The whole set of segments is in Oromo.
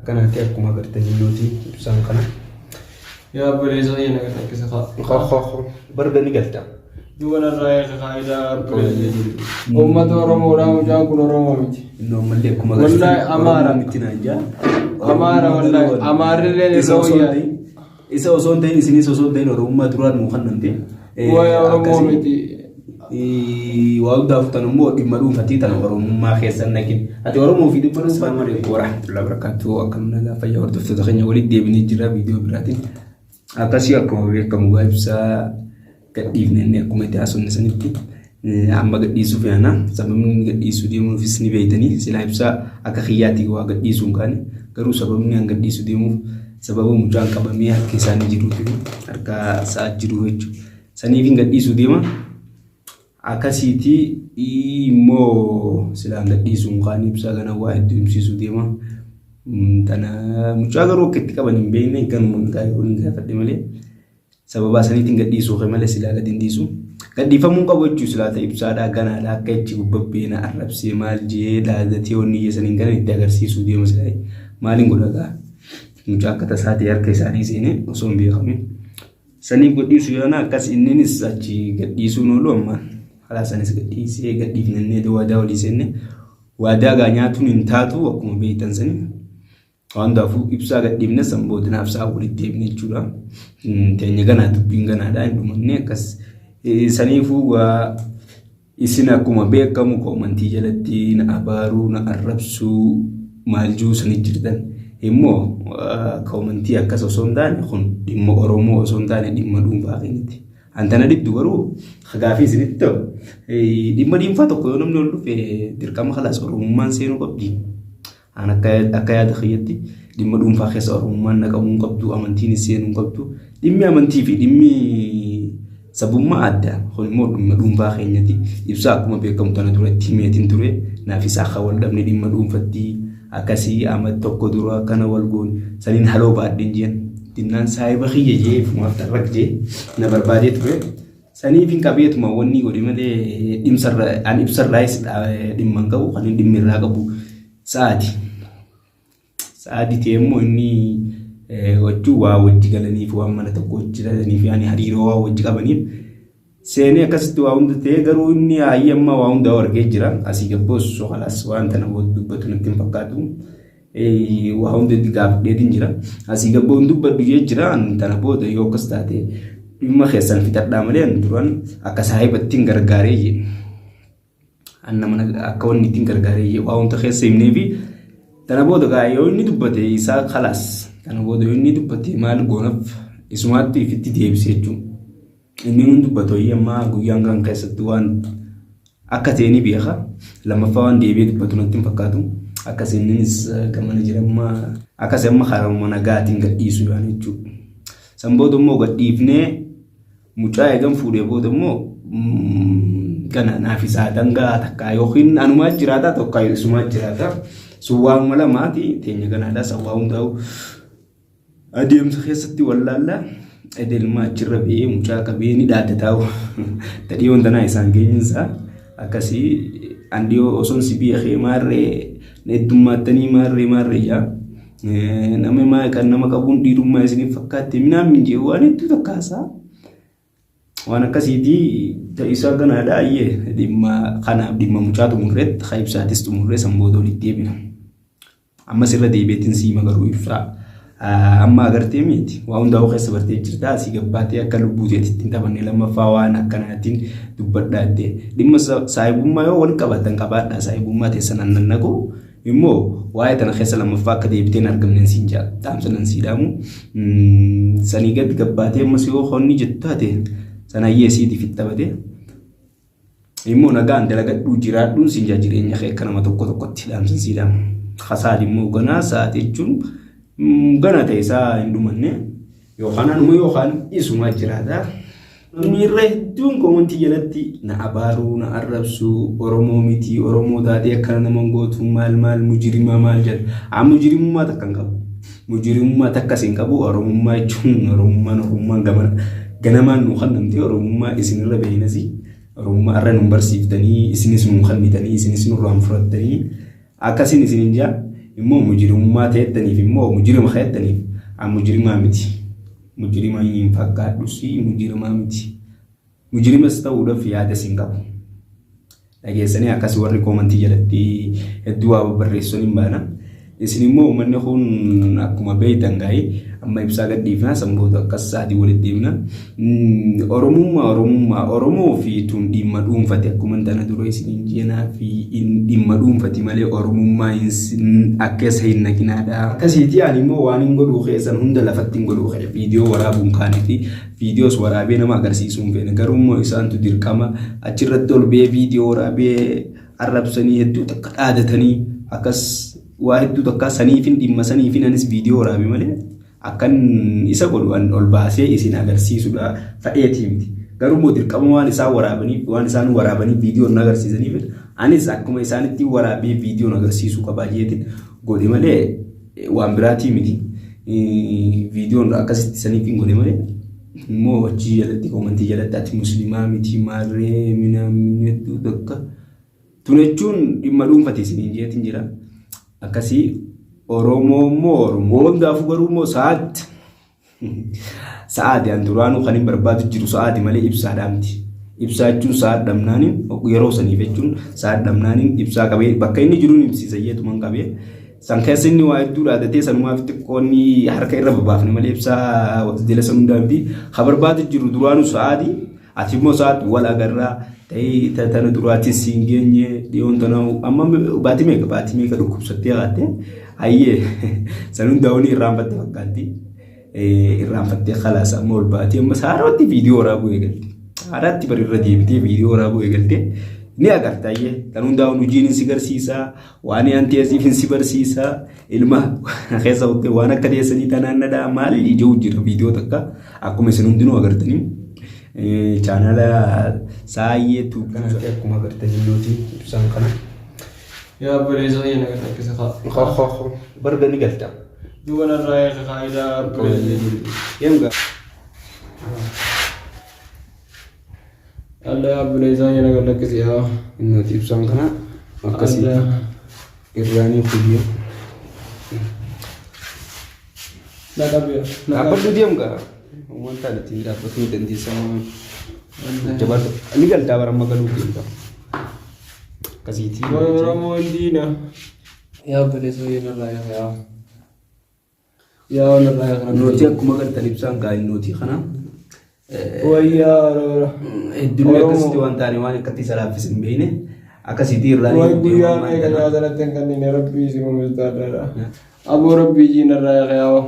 Akkanaati akkuma agartanii nuti ibsaan kana. Yaa obboleessa kiyya na gad-lakkisi kaa. Koo koo koo barga ni galta. Duuba narraa eega kaayidaa obboleessa. Uummata Oromoodhaa mucaan kun Oromoo miti. Inni ammallee akkuma Wallahi Amaara. Oromoo miti naan jaa. Amaara wallahi. Amaarrilleen Isa irra osoo hin wayyaa. ta'in isa osoo hin ta'in isinis osoo hin ta'in Oromummaa duraan nuu kennamte. Waa'ee Oromoo miti. Waa hundaaf tan immoo dhimma dhuunfatii tan Oromummaa keessan naqin. Ati Oromoo fi dhimma dhuunfaa. Assalamu alaikum warahmatullahi wabarakatuh. Akkam nagaa fayyaa hordoftoota keenya walitti deebinee jira viidiyoo biraatiin. Akkasii akkuma beekamu gaa ibsaa gadhiifne inni akkuma itti haasofne sanitti amma gadhiisuuf yaana. Sababni inni gadhiisuu deemuufis ni beektanii silaa ibsaa akka kiyyaatti waa gadhiisuu hin kaane garuu sababni an gadhiisuu deemuuf sababa mucaan qabamee harka isaanii jiruufi harka isaa jiru jechuudha. Saniif hin gadhiisuu deema. Akkasiiti immoo silaan gadhiisuu hin kaane ibsaa kana waa hedduu himsiisuu deema. Tana mucaa garuu akka itti qaban hin beekne ganuma yoo hin gaafadhe malee sababaa saniitiin gadhiisuu kee malee silaa gadi hin dhiisu. Gadhiifamuu qabu jechuun silaa ta'e ibsaadhaa ganaadhaa akka ichi gubbabbee na arrabsee maal jee dhaadatee wanni ija saniin galan itti agarsiisuu deema silaa maaliin godha gaa mucaa akka tasaa ta'e harka isaanii seenee osoo hin beekamin. Saniif gadhiisu yaana akkas inninis achi gadhiisuun oolu amma karaa sanis gadhiisee gadhiifnannee waadaa walii seenne waadaa gaa nyaatuun hin taatu akkuma beektan sani waan hundaafuu ibsaa gadhiifne san booda naaf sa'a walitti deebine jechuudha. Teenya ganaa dubbiin ganaadha hin dhumanne akkas saniifuu gaa Isin akkuma beekamu koomantii jalatti na abaaruu, na arrabsuu maal jiru sani jirtan. Immoo koomantii akkas osoo hin taane kun dhimma Oromoo osoo hin taane dhimma dhuunfaa keenyatti. Antana dhibdu garuu gaafii isinitti ta'u dhimma dhuunfaa tokko yoo namni ol dhufe dirqama kalaas Oromummaan seenuu qabdi. An akka akka yaada kiyyatti dhimma dhuunfaa keessa Oromummaan naqamuu hin qabdu, amantiinis seenuu hin qabdu. Dhimmi amantii fi dhimmi sabummaa adda. Kun immoo dhimma dhuunfaa keenyati. Ibsaa akkuma beekamu tana dura itti himeetiin ture. Naaf isaa akka wal dhabne dhimma dhuunfatti akkasii ama tokko dura akkana wal goone saniin haloo baadheen jeen. Dinnaan saahiba kiyya jee fumaaf tarrak jee na barbaadee ture. Saniif hin qabeetuma wanni godhe malee dhimsarra an ibsarraayis dhimma hin qabu kan inni dhimmi irraa qabu sa'aati. Sa'aati ta'e immoo inni wajjin waa wajji galaniif waan mana tokko wajji galaniif yaani hariiroo waa wajji qabaniif seenee akkasitti waa hunda ta'e garuu inni hayyee amma waa hunda argee jira asii gabboos kalaas waan tana booda dubbatu natti hin fakkaatu. Waa hunda itti gaafadheetiin jira. Asii gabboon dubbadhu jee jira tana booda yoo akkas taate dhimma keessan fixadhaa malee duraan akka saahibattiin gargaaree jee. An nama akka wanni ittiin gargaaree jee waa hunda keessa himnee fi tana booda gaa yoo inni dubbate isaa kalaas tana booda yoo inni dubbate maal goonaf isumaatti ifitti deebise jechuudha. Inni nun dubbatu amma guyyaan kan keessatti waan akka ta'e ni beeka. Lammaffaa waan deebi'ee dubbatu natti hin fakkaatu. Akkas inninis gamana jira amma akkas amma karuma nagaatiin gadhiisu yaani jechuudha. San booda immoo gadhiifnee mucaa eegan fuudhee booda immoo kana naaf isaa dangaa takkaa yookiin anumaa jiraata tokkaa isumaa jiraata. Sun waanuma lamaati teenya ganaadha san waa hundaa'u. Adeemsa keessatti wallaalla edelmaa achirra ba'ee mucaa qabee ni dhaaddataa tadhiyoon tanaa isaan geenyinsaa akkasii an dhiyoo osoon si beekee maarree na heddummaаттanii maarree maarree jaa nama maa kan nama qabuun dhiirummaa isiniif fakkaatte minaan min jee waan hedduu takkaasaa waan akkasiiti isaa ganaadha ayyee dhimma kanaaf dhimma mucaa xumurreetti ka ibsaatis xumurree san booda walitti deebina. Ammas irra deebi'eetiin siima garuu ibsaa. Amma agartee miti waa hundaa'uu keessa bartee jirta asii gabbaatee akka lubbuu teetitti hin taphanne lammaffaa waan akkanaatiin dubbadhaa jettee dhimma saahibummaa yoo wal qabatan qabaadhaa saahibummaa teessan annan naqu immoo waa'ee tana keessa lammaffaa akka deebitee hin argamne siin jaa dhaamsa nan sii dhaamu sanii gad gabbaatee ammas yoo honni jettu taate sanayyee siitiif itti taphate Immoo nagaan dalagadhuu jiraadhuun siin jaa jireenya kee akka nama tokko tokkotti dhaamsan sii dhaama. Kasaad immoo ganaa sa'aati jechuun gana ta'e isaa hin dhumanne yookaan anuma yookaan isumaa jiraata. Namni irra hedduun koomantii jalatti na abaaruu, na arrabsuu, Oromoo miti, Oromoo taatee akkana nama hin gootu, maal maal mujirimaa maal jedha. An mujirimummaa takka hin qabu. Mujirimummaa takkas hin qabu. Oromummaa jechuun Oromummaan Oromummaan gamana ganamaan nu kannamte Oromummaa isinirra beeknasi. Oromummaa irra nu barsiiftanii isinis nu kannitanii isinis nurraan fudhattanii akkasiin isinin jaa. Immoo mujrimummaa teettaniif immoo mujrima keettaniif an mujrimaa miti. Mujrima hin fakkaadhus mujrimaa miti. Mujrimas ta'uudhaaf yaadas hin qabu. Dhageessanii akkas warri koomantii jalatti hedduu waa babbarreessuun hin baana. Isin immoo uummanni kun akkuma beektan gaa'ii amma ibsaa gadhiifnaa san booda akkas sa'aatii walitti deemna. Oromummaa Oromummaa Oromoo fi tun dhimma dhuunfati akkuma tana dura isiniin jeenaa fi dhimma dhuunfati malee Oromummaa akka isa hin naqinaadha. Akkasiiti ani immoo waan hin godhuu keessan hunda lafatti hin godhuu kee viidiyoo waraabuun kaanii fi viidiyoos waraabee nama agarsiisuu hin feene garuu immoo isaantu dirqama achirratti ol ba'ee viidiyoo waraabee arrabsanii hedduu takka dhaadatanii akkas waa hedduu takka saniifin dhimma saniifin anis viidiyoo waraabe malee akkan isa godhu an ol baasee isin agarsiisudha fadheetii miti. Garuu immoo dirqama waan isaan waraabaniif waan isaan waraabaniif viidiyoon na agarsiisaniif anis akkuma isaanitti waraabee viidiyoon agarsiisuu qabaa jeetiin godhe malee waan biraatii miti. Viidiyoon akkasitti saniif hin godhe malee immoo achii jalatti koomantii jalatti ati musliimaa miti maarree minaa hedduu takka. Tun jechuun dhimma dhuunfati isiniin jeetiin jira. Akkasii Oromoo immoo Oromoo hundaafuu garuu immoo sa'aatti sa'aati an duraanuu kan hin barbaadu jiru sa'aati malee ibsaadhaa miti. Ibsaa jechuun sa'aat dhabnaaniin yeroo saniif jechuun sa'aat dhabnaaniin ibsaa qabee bakka inni jiruun ibsiisa jeetuman qabee san keessa inni waa hedduu dhaadatee sanumaaf xiqqoo inni harka irra babaafne malee ibsaa jala san hundaa miti. Ka barbaadu jiru duraanuu sa'aati ati immoo sa'aat wal agarraa ta'ee tana duraatis siin geenye dhiyoon tana amma baatii meeqa dhukkubsattee qaatte hayyee san hundaa wani irraanfatte fakkaatti. Irraanfattee khalaas amma ol baatee amma saaratti viidiyoo waraabuu eegalte. Haaraatti bari irra deebitee viidiyoo waraabuu eegalte ni agarta hayyee kan hundaa'uun hojiin si garsiisa waan an teessiif si barsiisa ilma keessa kuttee waan akka teessanii tanaan nadhaa maal ija'u jira viidiyoo takka akkuma isin hundinuu agartanii. Chaanala saayyee tuubii kanatti akkuma agartanii nuti ibsaan kana. Yaa obboleessa kiyya naga takkisa kaa. Barga ni galta. Duuba narraa eega kaayidaa obboleessa. Yemga. Alla yaa obboleessa kiyya naga lakkisi yaa. Nuti ibsaan kana akkasii Alla. irraanii fidee. Na qabi. Dhaabbadhu deemga. Wanta ittiin dhaabbatuu dandeessa. Jabaadhu. Ni galtaa bara amma galuu deemta. Akkasiitii. Oromoon diina. Yaa obboleessa kiyya narraa eega yaa. Yaa narraa eega. Nootii akkuma galtan ibsaan gaa'in nootii kana. Wayyaa Oromoo. Hedduun akkasitti waan taane waan akkatti isa laaffis hin beekne akkasitti irraa Way guyyaa meeqa nyaata natti hin kennine rabbii isin uumistadha. Aboo rabbii jiin irraa eega yaa.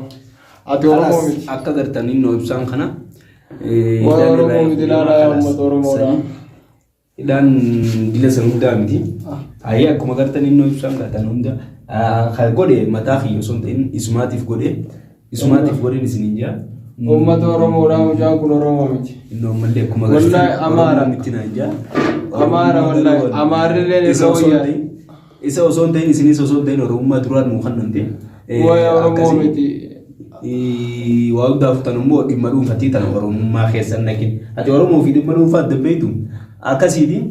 Ati Oromoo miti. Akka gartan innoo ibsaan kana. Way Oromoo miti ilaalaa yaa uummata Oromoodha. Hidhaan dila san hundaa miti. Ayyee akkuma gartan innoo ibsaan gartan hunda kan godhe mataa kiyya osoo hin ta'in isumaatiif godhe isumaatiif godheen isiniin jaa. Uummata Oromoodha mucaan kun Oromoo miti. Innoo ammallee akkuma Wallahi Amaara. Oromoo miti naan jaa. Amaara wallahi. Amaarrilleen Isa irra osoo hin wayyaa. ta'in isa osoo hin ta'in isinis osoo hin ta'in Oromummaa duraan nuu kannamte. Way Oromoo miti. Waa hundaaf tan immoo dhimma dhuunfatii tan Oromummaa keessan naqin. Ati Oromoo fi dhimma dhuunfaa adda beektu akkasiiti.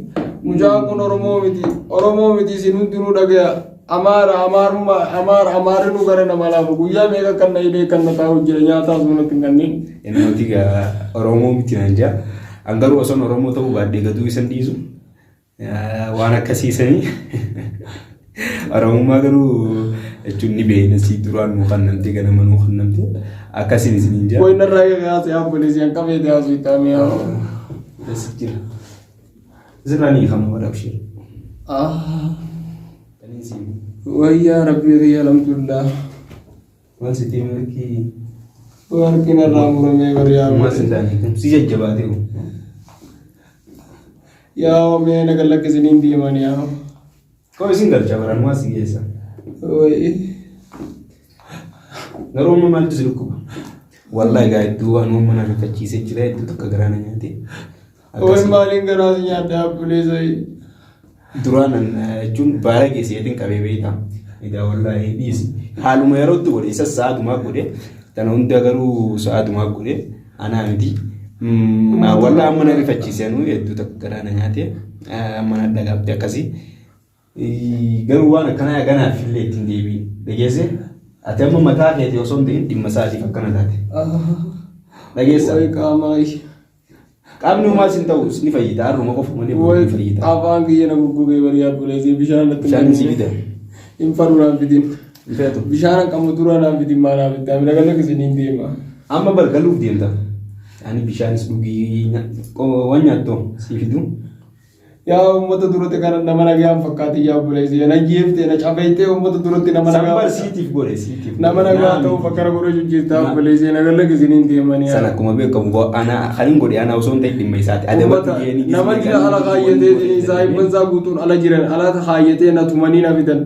Mucaan kun Oromoo miti. Oromoo miti isin hundinuu dhagaya. Amaara amaarummaa amaara amaarri nu gara nama laafa. Guyyaa meeqa kan na hidhee kan na taa'u jira nyaataas manatti hin kanneen. Innooti gaa Oromoo miti naan jaa. An garuu osoon Oromoo ta'uu baadhee gatuu isan dhiisu. Waan akkasiisanii Oromummaa garuu jechuun ni beekna si duraan nuu kannamte ganama nuu kannamte akkasiin isiniin jaa. Way narraa eega haasee obboleessi an qabee haasuu itti amee haa. Das jira. Sirraa ni hiikama wala abshir. Wayyaa rabbii kiyya alhamdulillah. Maal sitti milkii Harki narraa muramee bari'aa. maal sirraa ni hiikamu si jajjabaatee. Yaa mee na gallakkisiniin deeman yaa. Koo isin galcha baran si geessa. Wayi. Garuu amma maaltu si dhukkuba? Wallahi gaa hedduu waan uumama na rifachiisee jira hedduu takka garaa na nyaate. Wayi maaliin garaa si nyaadde abbuleessa. Duraan jechuun baala geesseetiin qabee beektaa. Egaa wallahi dhiisi. Haaluma yerootti godhe isas sa'aatumaa godhe. Tana hunda garuu sa'aatumaa godhe anaa miti. Wallahi amma na rifachiise anuu hedduu takka garaa na nyaate. Amma na dhagaabte akkasii. Garuu waan akkanaa ganaaf illee ittiin deebiin. Dhageesse? Ati amma mataa keetii osoo hin ta'in dhimma isaatiif akkana taate. Dhageessa? Wayi qaamaa. Qaamni homaa sin ta'u ni fayyita. Har'uma qofa malee boru ni Wayi fayyita. afaan kiyya na goggogee bari obboleessi bishaan natti Bishaan si fida. Hin fadhu naan fidin. Hin feetu. Bishaan qabu dura naan fidin maa naan fidda. Mina gala kisiniin deema. Amma bar galuuf deemta. Ani bishaanis dhugii waan nyaattu si fidu. Yaa uummata duratti kana nama nagaan fakkaate yaa obboleessi. Na jeeftee na cafeeytee uummata duratti nama San bar nagaa. siitiif godhe siitiif. Nama nagaa ta'uuf akkana godhuu jijjiirtaa obboleessi. Na gala kisiniin deemanii. San akkuma beekamu ana kan hin godhe ana osoo hin ta'in dhimma isaati. Adabatti geenii Nama jira ala kaayyatee saayibban isaa guutuun ala jiran ala kaayyatee na tumanii na fidan.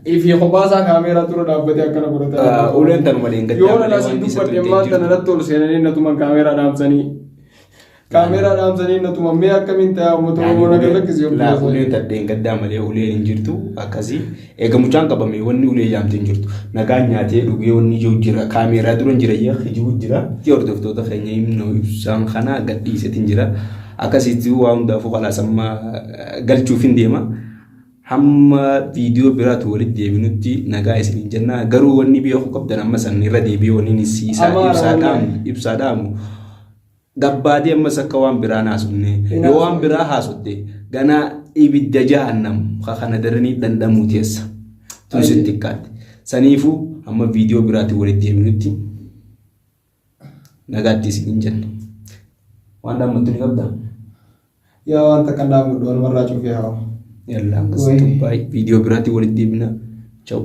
Fi kophaa isaa kaameeraa dura dhaabbatee akkana godhata. Uleen tanuma leengaddaa Yoo malee na waan asiin isa dubbadhe tuqxee ammaan jirtu. tana natti ol seenanii na tuman kaameeraa dhaamsanii. Kaameeraa dhaamsanii na tuman mee akkamiin ta'a uummata Oromoo na galakkisi Laa uleen tadheen gaddaa malee uleen hin jirtu akkasii. Eega mucaan qabame wanni ulee jaamte hin jirtu. Nagaan nyaatee dhugee wanni ijoo jira. Kaameeraa dura hin jira yaa kijibuu jira. Itti hordoftoota keenya himnu ibsaan kana gadhiisetin jira. Akkasitti waa hundaafuu kalaas amma galchuuf hin deema. Hamma viidiyoo biraatu walitti deebinutti nagaa isiniin jenna. Garuu wanni beekuu qabdan amma san irra deebi'ee wanni siisaa Amaara ibsaa wallahi. dhaamu ibsaa dhaamu. Gabbaatee ammas akka waan biraa hin haasofne. Hin Yoo waan haasofne. biraa haasofte ganaa ibidda jahannam ka kana daranii dhandhamuu teessa. Tun sitti xiqqaatti. Saniifuu hamma viidiyoo biraatiin walitti deebinutti nagaatti isiniin jenna. Waan dhaammattu ni qabdaa? Yaa waan takka hin dhaammadhu walumarraa cufee haa. Yallaa Wayi. baay'ee viidiyoo biraatiin walitti deebina. Ciao.